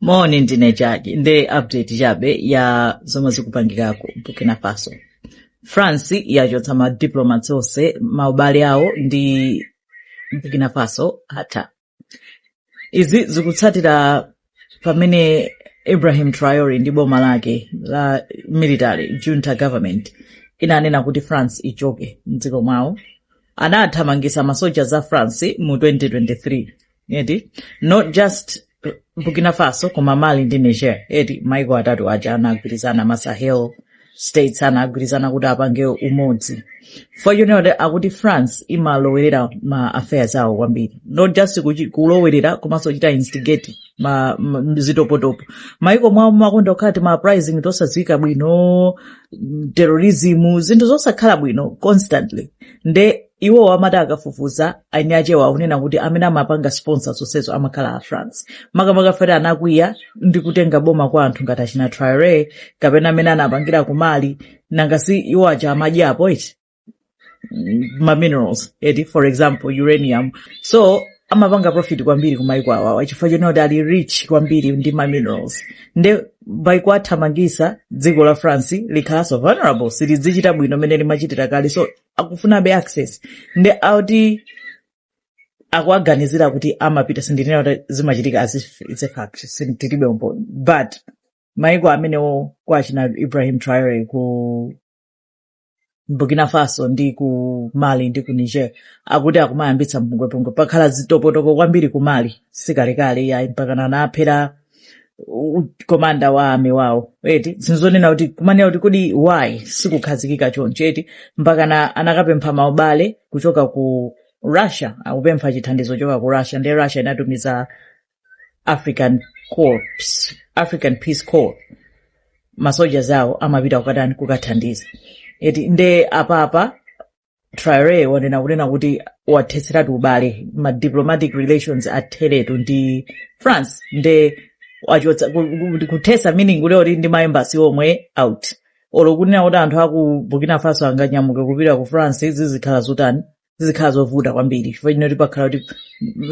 Moni, ndine Jaji. Nde update chabe ya zomwe zikupangika ku Burkina Faso. France yachotsa ma diplomats onse, maubale awo ndi Burkina Faso atha. Izi zikutsatira pamene Ibrahim Traore ndi boma lake la military junta government inanena kuti France ichoke mdziko mwawo. Anathamangisa masoja za France mu 2023, eti? Not just Burkina Faso, koma Mali ndi Niger, eti? Maiko atatu aja anagwirizana, ma Sahel states anagwirizana kuti apange umodzi. Fortunately, akuti France imalowerera ma affairs awo kwambiri, not just kulowerera komanso kuchita instigate ma zitopotopo maiko mwawo. Makonda kukhala ma uprising tosadziwika bwino, terrorism, zinthu zosakhala bwino constantly. Nde iwo amati akafufuza, eni achewa akunena kuti amene amapanga sponsor zonsezo amakhala a France, makamaka fere anakwiya ndi kutenga boma kwa anthu ngati achina Traore kapena amene anapangira ku Mali. Nanga si iwo aja amadyapo iti ma minerals, eti? For example, uranium. So amapanga profit kwambiri kumaiko awawa chifukwa chonena kuti ali rich kwambiri ndi ma minerals. Nde by kuwathamangisa, dziko la France likhalanso vulnerable, silidzichita bwino mene limachitira kale. So akufunabe access. Nde akuti akuaganizira kuti amapita, sindinena kuti zimachitika as if it's a fact, sindilibe umboni, but maiko amenewo kwa achina Ibrahim Traore ku Burkina Faso ndi ku Mali ndi ku Niger akuti akumayambitsa mpungwepungwe. Pakhala zitopotoko kwambiri ku Mali sikalekale yayi, mpakana anaphera commander wa army wawo, eti? Zinzonena kuti kumanena kuti kodi why sikukhazikika choncho, eti? Mpakana anakapempha maubale kuchoka ku Russia, akupempha chithandizo kuchoka ku Russia. Ndi Russia inatumiza African Corps, African Peace Corps, masoja zawo amapita kukatani, kukathandiza, eti? Nde apapa Traore wanena kunena kuti wathetseratu ubale, ma diplomatic relations atheretu ndi France. Nde wachotsa kuthesa, meaning kuti ndi ma embassy omwe out. Olo kunena kuti anthu aku Burkina Faso anganyamuke kupita ku France, zizikhala zotani? Zizikhala zovuta kwambiri, chifukwa chino pakhala kuti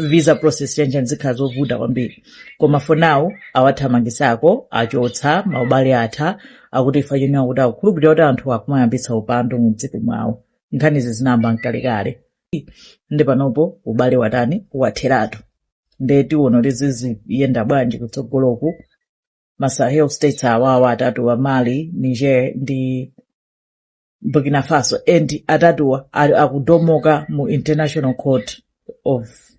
visa process chanjani, zikhala zovuta kwambiri. Koma for now awathamangisako, achotsa maubale, atha. Akuti chifukwa chonena kuti akukhulupirira kuti anthu akumayambitsa upandu mu dziko mwawo. Nkhanizi zinayamba mkalekale, ndi panopo ubale watani? Watheratu. Nde tiona kuti ziziyenda bwanji kutsogoloku. Ma Sahel states awawa atatu wa Mali, Niger ndi Burkina Faso, and atatuwa akudomoka mu International Court of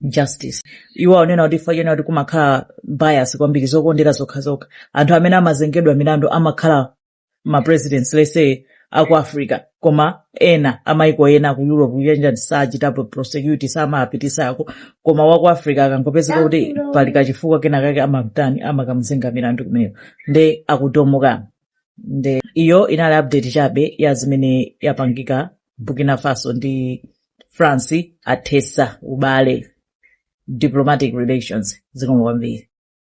Justice. Iwo aonena kuti chifukwa chonena kuti kumakhala bias kwambiri, zokondera zokhazokha, anthu amene amazengedwa milandu amakhala ma presidents, let's say, aku Africa, koma ena amaiko ena ku Europe kuyenja sachitapo prosecute, samapitisako. Koma waku Africa akangopezeka kuti pali kachifukwa kena kake, amatani? Amakamuzenga milandu kumeneko. Nde akudomoka. Nde iyo inali update chabe ya zimene yapangika. Burkina Faso ndi France athesa ubale, diplomatic relations. Zikomo kwambiri.